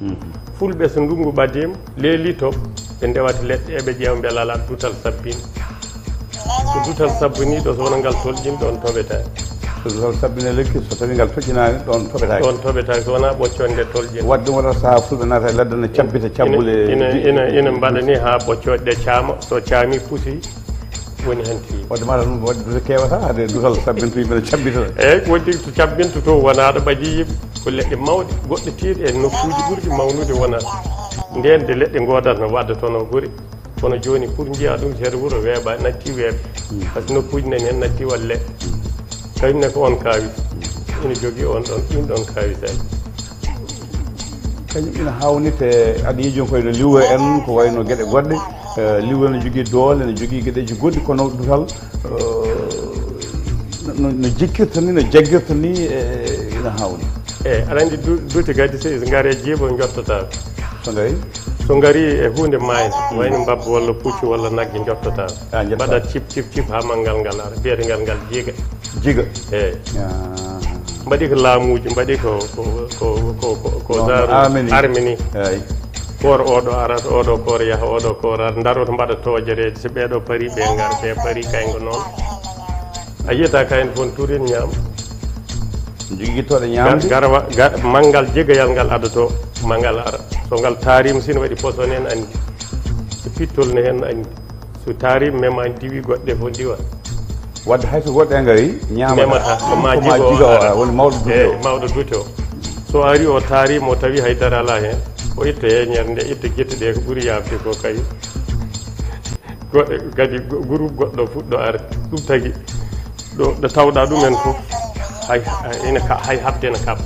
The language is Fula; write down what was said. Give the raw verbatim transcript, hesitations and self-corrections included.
Fulɓe so ndunngu ɓadiima, leelii to, ɓe ndewata leɗɗe, eɓe ƴeewa mbela alaa dutal sabbini. So dutal sabbini ɗo, so wona ngal tolƴin, ɗoon toɓetaake. So dutal sabbini e lekki, so tawi ngal toƴƴinaani, ɗoon toɓetaake. Ɗoon toɓetaake, so wonaa ɓoccooɗe nde tolƴin. Waɗde ɗum waɗata sahaa fulɓe naata e ladde ne cabbita cabbule. Ina, ina, ina, ina mbaɗa ni haa ɓoccooɗe ɗe caama, so caami pusi, woni heen tiiɗi. Wadde mata ɗum, wadde dutal keewata, hade dutal sabbinto yimɓe ne cabbitata. Eeyi, ko waɗi to cabbinto to, wonaa ɗo ɓadii yimɓe. Ko leɗɗe mawɗe, goɗɗe tiiɗe e nokkuuji ɓurɗi mawnude wonaa. Ndeen de leɗɗe ngoodata no wadda toon o gure. Kono jooni pour njiyaa ɗum, seeɗa wuro weeɓa, natti weeɓe. Par ce que nokkuuji nani heen natti waɗa leɗɗe. Kañum ne ko oon kaawis. Ina jogii oon ɗoon, ɗiin ɗoon kaawisaaji. Kañum ina haawnii te aɗa yiyi jooni ko wayno liwre en, ko wayno geɗe goɗɗe. Eh, liwre no jogii doole, no jogii geɗeeji goɗɗi, kono dutal, eh, no, no jikkirta ni, no jaggirta ni, eh, ina haawnii. Eeyi, aɗa anndi du-, duute kadi so ngare jiiba njottotaako. So ngari? So ngari e huunde maayde, wayno mbabba walla puccu walla nagge njottotaako. Ah, njottotaako. Mbaɗa cip, cip, cip haa manngal ngal ara, mbiyetee ngal ngal jiiga. Jiiga. Eeyi. Ah. Mbaɗi ko laamuuji, mbaɗi ko, ko, ko, ko, ko, ko No, no daaru armini. Armini. Eeyi. Koor oɗo arata, oɗo koor yaha, oɗo koor ara, ndaroto mbaɗa toojareeje, so ɓeeɗo parii, ɓe ngara, ɓe parii kaygo noon. A yiyata kaygo fof turin ñaam. Jogii toɗe ñaamde. Gar-, garwa, gar-, manngal jegeyal ngal adato, manngal ara. So ngal taariima, sino waɗi poson en anndi. So pittol ne heen anndi. So taariima, mema diwi goɗɗe fof diwa. Wadde hay so goɗɗe ngari, ñaamata. Memata, ko ma Ko ma jigo o jigo o ara. Ara, woni mawɗo duute o. Eeyi, mawɗo duute o. So ari o taariima, o tawi hay dara alaa heen. O itta heeñere nde, itta gette ɗe ko ɓuri yaafde ko kañum. Go-, kadi go-, groupe goɗɗo fuɗɗo arde. Ɗum tagi ɗo, ɗo tawɗa ɗum en fof, hay, hay, ina ka-, hay haɓde ene kaɓa.